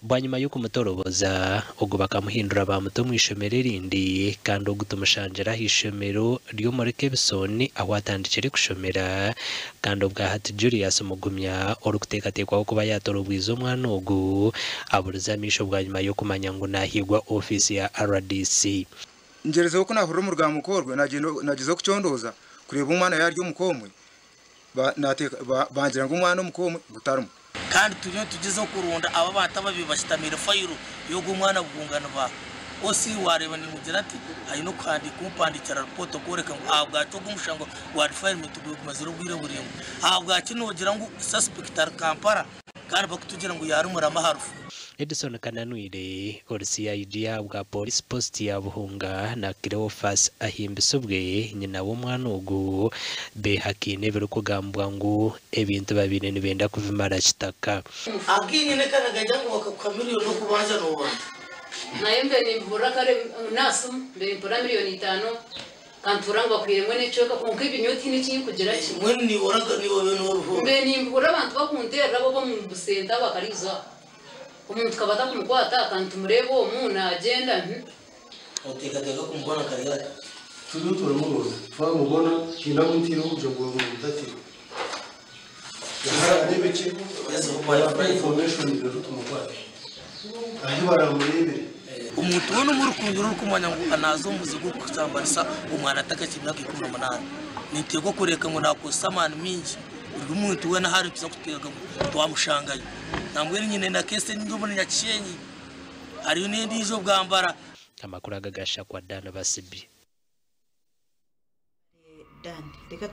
Bwanyima y'okumutoroboza, ogu bakamuhindura baamuta omu ishomero erindi kandi ogu tumushangire aha ishomero ry'omuri Kebisoni ahu atandikire kushomera kandi obwahati Julius Mugumya orikuteekateekwaho kuba yaatorobwize omwana ogu aburize amaisho bwanyima y'okumanya ngu naahiigwa ofiisi ya rdc. Ngyerezeho ku naahurira omu rugambo nk'orwo, nagyezaho kucondooza kureeba omwana yaaba ari omuka omwe, bangira ngu omwana omuka omwe ngu tarimu. Kandi turiyo nitugyezaho kuronda abo abantu ababaire bashutamiire fayiro y'ogwo omwana Bugungani ba OC waareeba nimugira nti aine okuhandiika kumpandiikira ripoota okworeka ngu ahabwaki ogwo omushango gwa defilement gumazire obwire buraingwa. Ahabwaki noogira ngu suspect ari Kampala kandi barikutugira ngu yaari Murama aha rufu. Edison Kananwire ori CID ahabwa Police Post ya Buhunga na Cleophas Ahimbisibwe nyina w'omwana ogu behakiine ebirikugambwa ngu ebintu babaire nibenda kubimara kitaka. Akinyine kanagagira ngu bakakuha miriyoni okubanza nobanza. Naye mbe nimpurira kare nasimu mbe nimpurira miriyoni itano kantuura ngu bakuhaire mbwenu ekicweka kwonka ebyo nyowe tihaine eki nkugira ki. Mbwenu niiwe oraga niiwe obe noruhura. Mbe nimpurira abantu bakunterera bo ab'omu busente abakariizo aho. Omuntu kaba atakumukwata akantu mureeba omu nagyenda. Oteekateeka kumubona nka ryari? Turiyo turamuronda twamubona haine abu ntiireho kugira ngu bamutatire areebe ki information reero tumukwate ahi baramureebere. Omuntu weena omuri Rukungiri orikumanya ngu naaza omu muze gw'okushambanisa omwana atakahikire myaka 18, ninteekwa kureka ngu naakozesa amaani maingi buri muntu weena ahu ari nituza kuteeka ngu twamushangayo. Nambwenu nyine na keesi endiijo omuri Nyakishenyi, hariyo n'endiijo Bwambara. Amakuru aga gashakwa Dan Basibi. Dan. Reka.